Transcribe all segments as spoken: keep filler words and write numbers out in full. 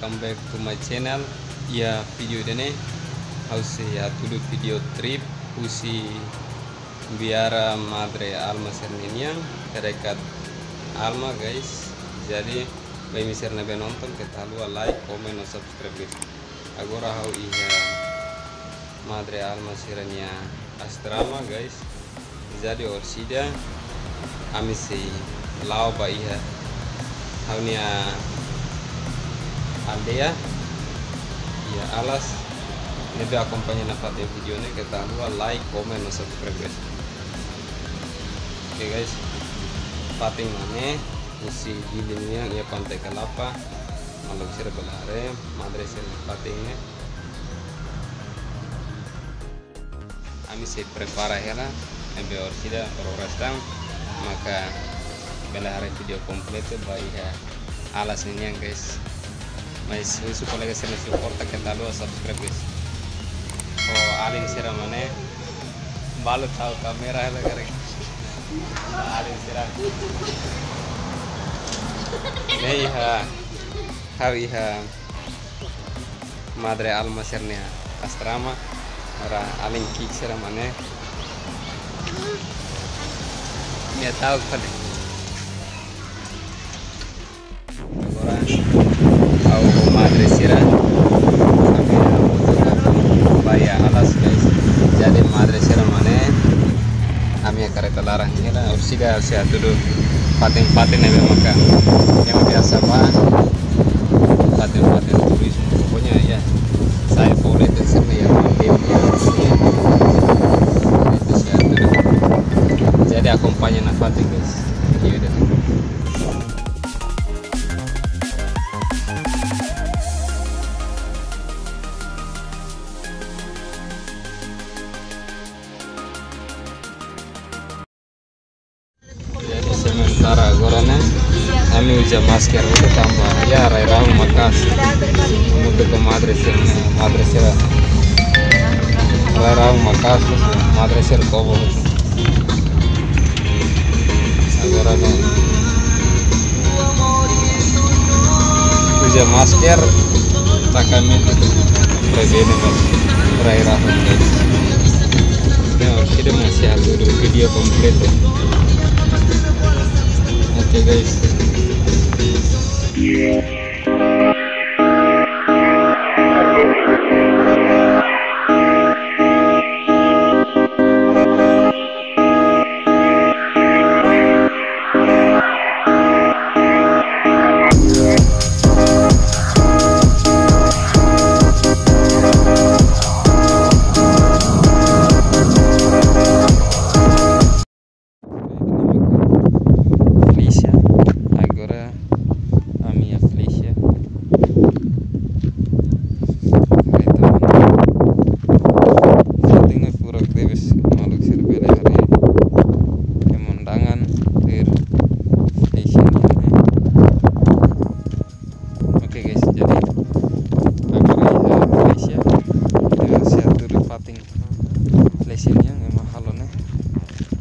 Welcome back to my channel. Iha vídeo ida-ne'e, ha'u sei hatudu vídeo trip husi biara Madre Alma sira-nian, Tarekat Alma, guys. Jadi, ba imi sira ne'ebé nonton, keta haluha like, komen, no subscribe, guys. Agora ha'u iha Madre Alma sira-nia asrama, guys. Jadi orsida ami sei la'o ba iha ha'u-nia aldeia, iha Alas. Ne'ebé akompaña nafatin vídeo ne'e, keta haluha like, komen, no subscribe, guys. Oke, guys, fatin mak ne'e, husi Dili nian iha Pantai Kalapa. Maluk sira bele haree, Madre sira-nia fatin ne'e. Ami sei prepara hela, ne'ebé orsida oras tan, maka bele haree vídeo kompletu ba iha Alas ninian, guys. Mas husu kolega sira-nia suporta, keta haluha subscribe, guys. Ho alin sira mak ne'e, balu tau kámera hela karik. Alin sira. Ne'e iha, ha'u iha Madre Alma sira-nia asrama, ora alin ki'ik sira mak ne'e. Nia tau kali. Agora, ha'u ho madre sira, ami ba iha Alas, guys. Jadi madre sira mak ne'e, ami kareta laran hela, orsida sei hatudu fatin-fatin ne'ebé maka, yang biasa ba, fatin-fatin turisme, pokoknya ya, saya favorit di sini ya, game ya, ya. Itu saya hatudu. Jadi akompaña nafatin, guys. Iya, udah. Jadi sementara agora ne'e, ami uza masker hotu tanba, ya, rai-rahun maka'as. Hamutuk ho madre sira, madre sira. Rai-rahun maka'as, madre sira kobo. Agora ne'e uza masker, taka mete, prevene ba rai-rahun, guys. Ne'e, orsida mak sei hatudu vídeo kompletu. Oke, guys. Flecha, agora ami iha Flecha. Reta mana? Fatin ne'e furak tebes, maluk sira bele haree pemandangan tuir Flecha nian ne'e. Oke, guys, jadi agora iha Flecha, ita sei hatudu fatin Flecha nian ema halo ne'e.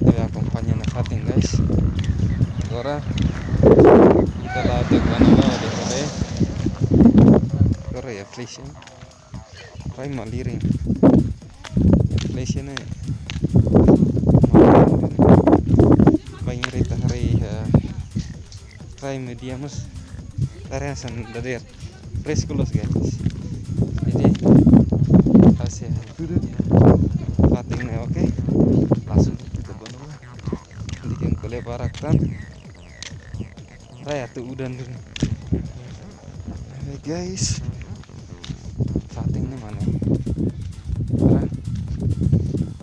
Ita akompaña nafatin, guys. Agora ita la'o to'o ona la'o de'it. Agora iha Flecha. Rai malirin. Flecha ne'e. Bainhira ita haree, eh, rai media mós, rai hanesan dadeer. Fresku loos, guys. Jadi, ha'u sei hatudu fatin ne'e, oke? Langsung ita ba ona. Di'ak liu ko'alia barak tan. Rai atu udan duni. Oke, guys. Fatin ne'e mak ne'e. Ora.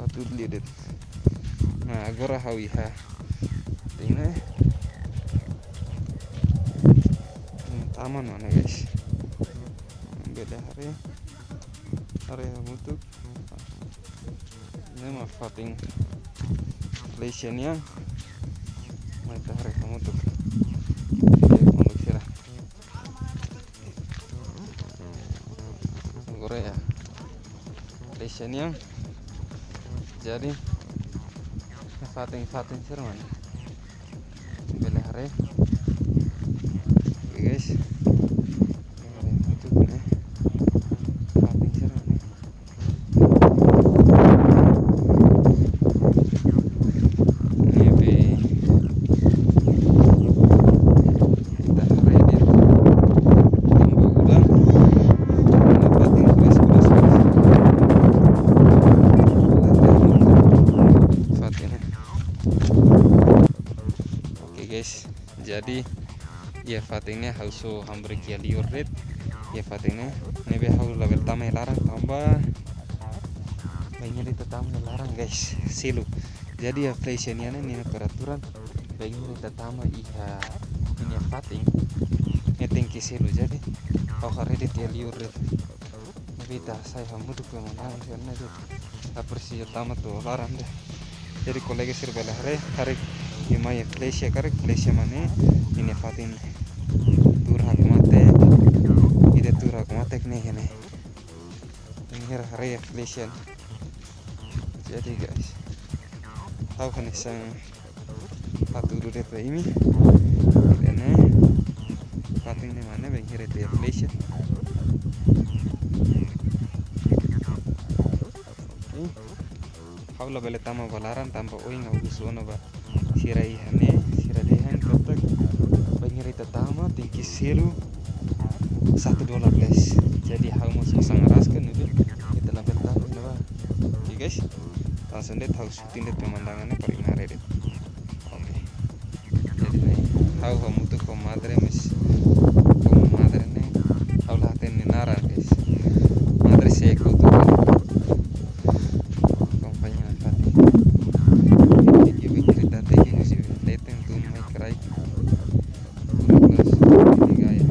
Hatudu liu de'it. Nah, agora ha'u iha fatin ne'e. Hmm, taman mak ne'e, guys. Bele haree. Haree hamutuk. Ne'e mak fatin Flecha nian. Mai ita haree hamutuk. Oke, maluk sira. Agora iha Flecha nian. Jadi, fatin-fatin sira mak ne'e. Bele haree. Oke, guys. Bele haree hamutuk. Jadi, iha fatin ne'e ha'u só hamriik iha li'ur de'it. Iha fatin ne'e, ne'ebé ha'u labele tama iha laran tanba bainhira ita tama iha laran, guys, selu. Jadi iha flecha nian ne'e nia peraturan, bainhira ita tama iha, iha fatin ne'e tenke selu. Jadi ha'u haree de'it iha li'ur de'it. Ne'ebé ita hasai hamutuk pemandangan sira-ne'e de'it. La presiza tama to'o laran de'it. Jadi kolega sira bele haree, karik imi mai flecha, karik flecha mak ne'e, iha fatin tuur hakmatek, ida tuur hakmatek ne'e, ne'e. Imi haree flecha ne'e. Jadi guys, ha'u hanesan hatudu de'it ba imi. Ida-ne'e, fatin ne'e mak ne'e, bainhira ita iha flecha. Oke. Ha'u labele tama ba laran tanba ohin ha'u husu ona ba sira iha ne'e, sira dehan katak bainhira ita tama tenke selu satu dolar, guys. Jadi ha'u mós osan araskan ne'ebé ita labele tama iha ne'ebá. Oke, guys. Langsung de'it ha'u syuting de'it pemandangan ne'e para imi haree de'it. Oke. Jadi ne'e, ha'u hamutuk ho madre, mas ho madre ne'e ha'u la hatene nia naran, guys. Madre se kutu. Akompaña fatin. Jadi bainhira ita teke husi leten tun mai kraik. Terus ini gaya.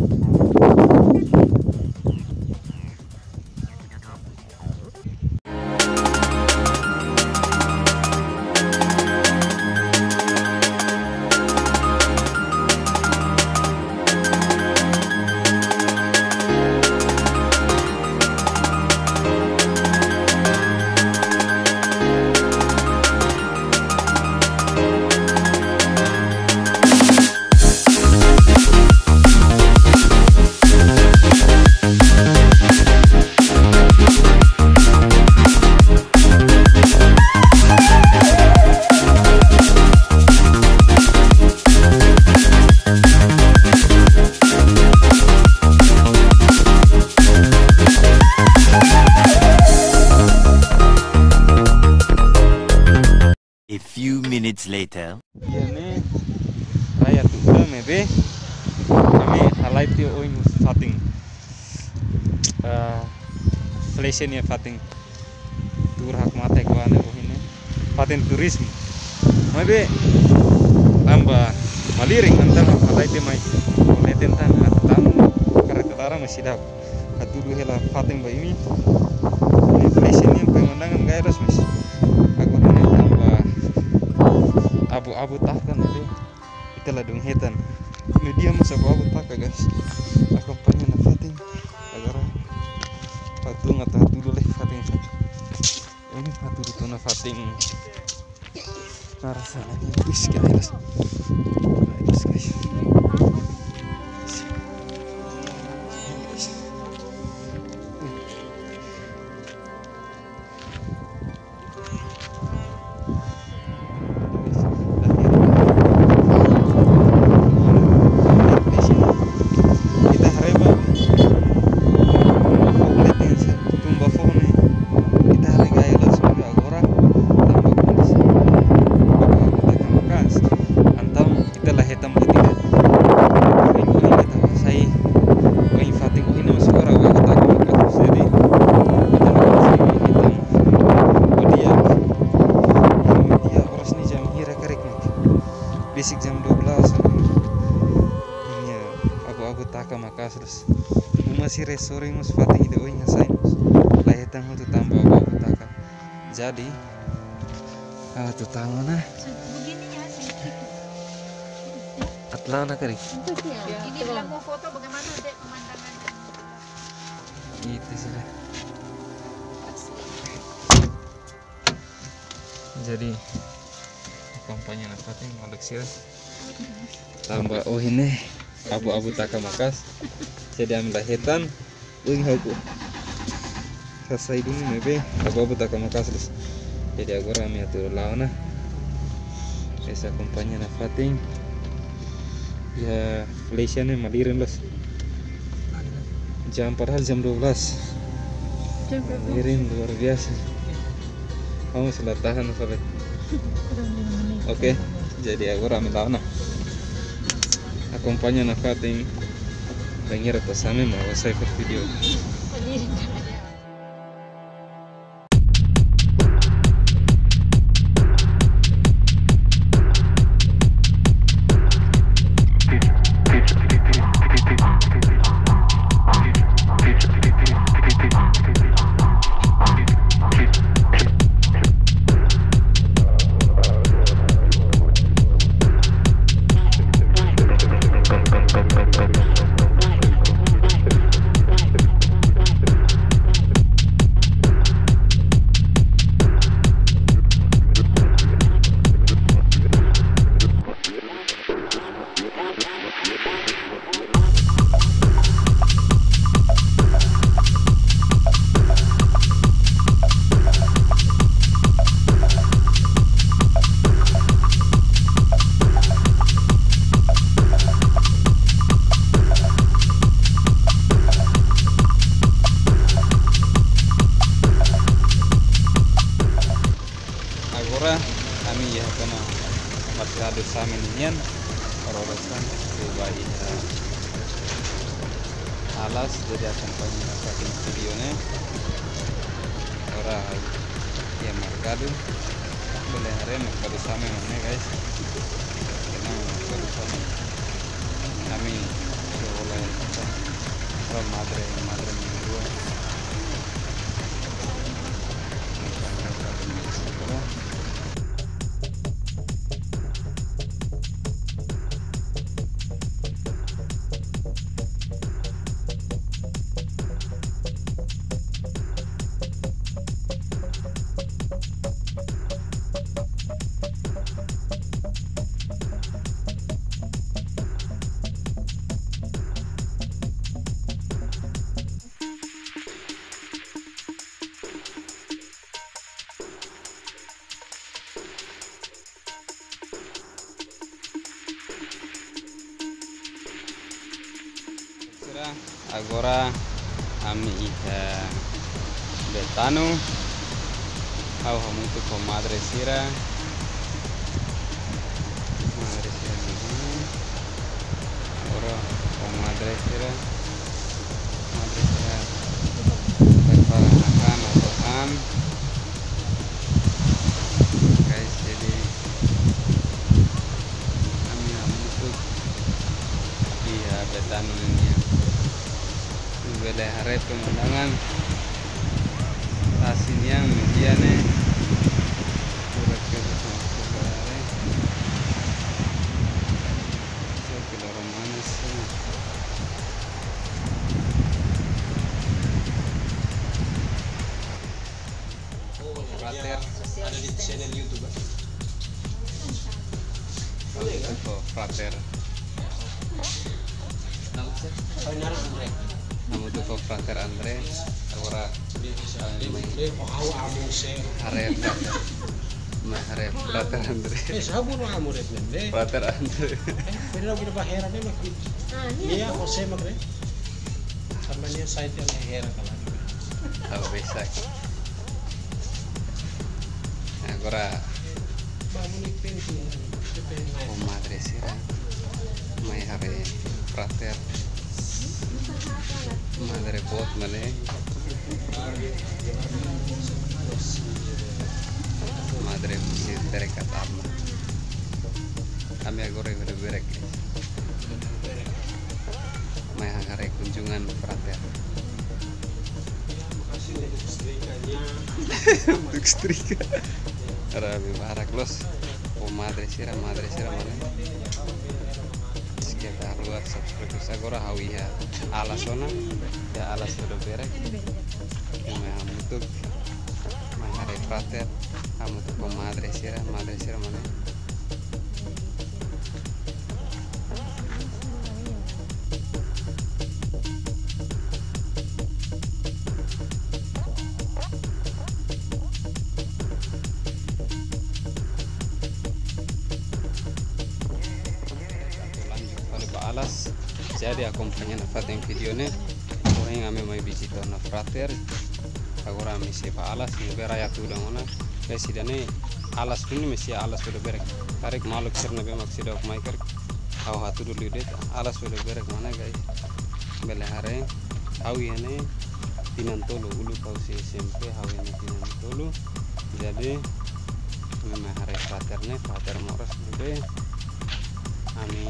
A few minutes later. Iha ne'e, rai atu ka ne'ebé, ami halai tiha oin husi fatin. Ah, flecha nia fatin. Tuur hakmatek ba ne'e ohin ne'e. Fatin turizmu. Maibé, tanba malirin, entaun halai tiha mai. Leten tan, atu tama, kareta laran mak seidauk. Hatudu hela fatin ba imi. Ne'e flecha nian pemandangan gaya loos, mas agora ne'e tanba abu-abu taka ne'e, ita ladún hetan. Ne'e di'ak mós abu-abu taka, guys. Akompaña nafatin. Agora hatudu atu hatudu lai fatin. Ini hatudu to'o nafatin. Arasa lagi. Wis, kira jelas. Jelas, guys. Ita haree ba, tumba foho ne'e, ita haree gaya loos agora, tanba kondisi, ita ka maka'as, entaun ita la hetan buat ida. Ohin, ohin ita hasai, ohin fatin, ohin ne'e mós agora, agora ita ka maka'as, jadi ita la konsege hetan buat di'ak. Ohin dia oras ne'e jam hira karik ne'e? Besik jam dua belas. Nia abu-abu taka maka'as loos. Uma sira sorin mós fatin ida ohin hasai mós la hetan hotu tanba abu-abu taka. Jadi, ah, atu tama ona. Begini ya, sedikit. Atu la'o ona karik. Ini bilang mau foto bagaimana, Dek, pemandangannya? Itu sudah. Jadi, akompaña nafatin, maluk sira. Tanba ohin ne'e abu-abu taka maka'as. Jadi ami la hetan, ohin ha'u hasai duni ne'ebé abu-abu taka maka'as loos. Jadi agora ami atu la'o ona. Esa akompaña nafatin. Ya, flecha ne'e malirin loos. Jam, padahal jam dua belas. Jam berapa? Malirin luar biasa. Kamu sudah tahan sampai. Oke, jadi agora ami la'o ona. Akompaña nafatin, bainhira ita sa'e mai, ita hasai fali vídeo. Agora, ami iha kona merkadu Same nian, ora-ora sa'e mai ba iha alas, jadi akompaña nafatin vídeo ne'e. Agora, iha merkadu, bele haree merkadu Same mak ne'e, guys. Kena merkadu Same. Ami, coba lihat, ora madre, madre minggu. Sira, agora ami iha Betano. Ha'u hamutuk ho madre sira. Madre sira. Agora ho madre sira. Madre sira. Prepara makan atau han. Guys, jadi ami hamutuk iha Betano nian. Bele haree pemandangan tasi nian, media ne'e. Pura kere sama sebenarnya. So, kita romanes, ya. Frater. Ada di channel YouTube, eh? Frater. Nama siapa? Saya Nara Andre. Nama tu kau Frater Andre. Agora, dia bisa. Dia, dia, oh, ha'u amu se. Haree Frater. Mai haree Frater Andre. Eh, sabu no amu rek nem, deh. Frater Andre. Eh, beri lagi ada bahera deh, mak. Ah, iya. Iya, Jose mak, deh. Sama dia saya tiang hera kalau. Ha'u besik. Agora, komadre sira mai haree Frater. Madre boot mane. Madre husi Tereka Tarna. Ami agora iha Beberek. Mai haree kunjungan Frater. Untuk setrika. Rabi barak loos. Komadre sira, madre sira mane. Sekitar luar subscribe. Agora ha'u iha alas ona. Iha alas Beberek. Mai hamutuk. Mai haree Frater. Hamutuk komadre sira, madre sira mane. Lanjut fali ba alas. Jadi akompaña nafatin vídeo ne'e. Ohin ami mai vizita ona Frater. Agora ami sei ba alas, ne'ebé rai atu udan ona. Guys, ida-ne'e alas duni, maibé alas Beberek. Karik maluk sira ne'ebé mak seidauk mai karik, Ha'u hatudu liu de'it, alas bele berek mana, guys. Bele haree, ha'u iha ne'e tinan tolu, uluk ha'u sei S M P, ha'u iha ne'e tinan tolu. Jadi, ami mai haree frater ne'e, frater moras ne'ebé. Ami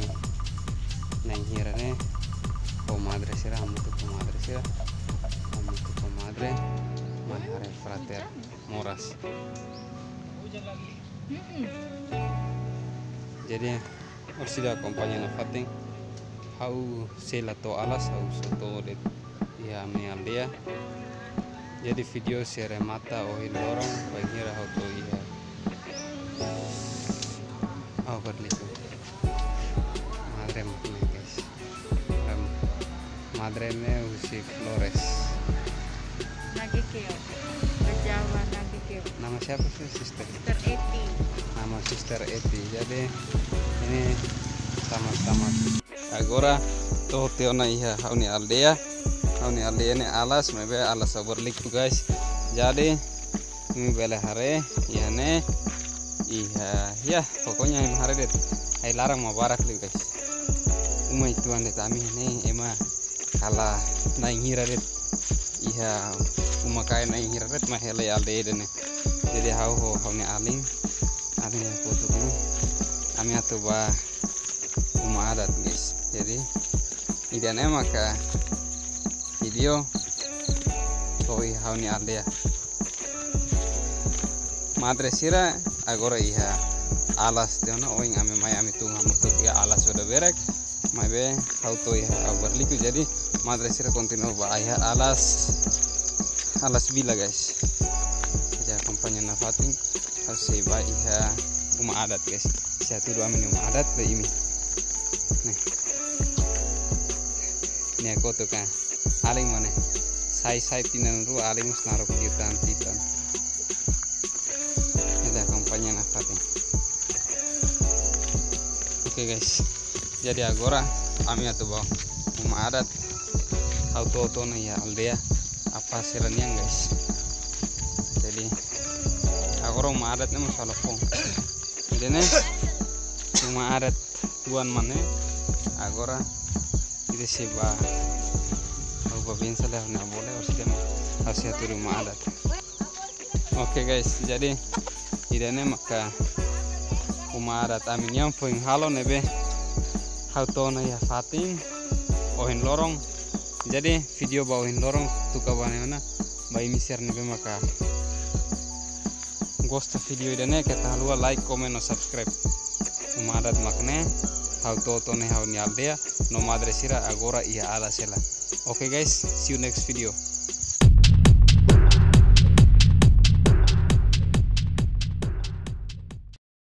na'in hira ne'e, komadre sira, hamutuk komadre sira. Hamutuk komadre, mai haree frater moras. Jadi, orsida akompaña nafatin, ha'u sei la to'o alas, ha'u só to'o de'it iha ami aldeia. Jadi vídeo sei remata ohin loron, bainhira ha'u to'o iha Overliku. Madre mak ne'e, guys. Madre ne'e husi Flores. Nagekeo. Rajawa Nagekeo. Nama siapa sih, sister? Sister Eti. Nama sister Eti. Jadi ini sama-sama. Agora to'o tiha ona iha ha'u-nia aldeia. Ha'u-nia aldeia ne'e alas, maibé alas Overliku, guys. Jadi, imi bele haree iha ne'e, iha, ya, pokoknya imi haree de'it. Ai-laran mak barak liu, guys. Uma uitoan de'it ami ne'e, ema kala na'in hira de'it. Iha uma kaer na'in hira de'it mak hela iha aldeia ida-ne'e. Jadi ha'u ho ha'u-nia alin, alin yang kutuk ne'e, ami atu bá uma adat, guys. Jadi ida-ne'e maka vídeo to'o iha ha'u-nia aldeia. Madre sira agora iha alas tiha ona, ohin ami mai ami tun hamutuk iha alas Odaberek, maibé ha'u to'o iha Overliku, jadi madre sira kontinua bá iha alas, alas vila, guys. Jadi akompaña nafatin, ha'u sei bá iha uma adat, guys. Sei hatudu ami-nia uma adat ba imi. Ne'e. Ne'e kotuk ka. Alin mak ne'e. Sai, sai tinan rua alin mós naruk liután titan. Ita akompaña nafatin. Oke, guys. Jadi agora ami atu bá uma adat. Ha'u to'o ona iha aldeia Apa sira-nian, guys. Jadi agora uma adat ne'e mós halo foun. Jadi ne'e uma adat tuan mane. Agora ita sei bá, ha'u bá bensa le na bole, orsida mak ha'u sei hatudu uma adat. Oke, guys, jadi ida-ne'e maka uma adat ami-nian foin halo ne'ebé ha'u to'o ona iha fatin ohin loron. Jadi vídeo ba ohin loron tuka ba ne'e ona, ba imi sira ne'ebé maka gosta vídeo ida-ne'e, keta haluha like, komen no subscribe. Uma adat mak ne'e, ha'u to'o ona iha ha'u-nia aldeia, no madre sira agora iha alas hela. Oke, guys, see you next video.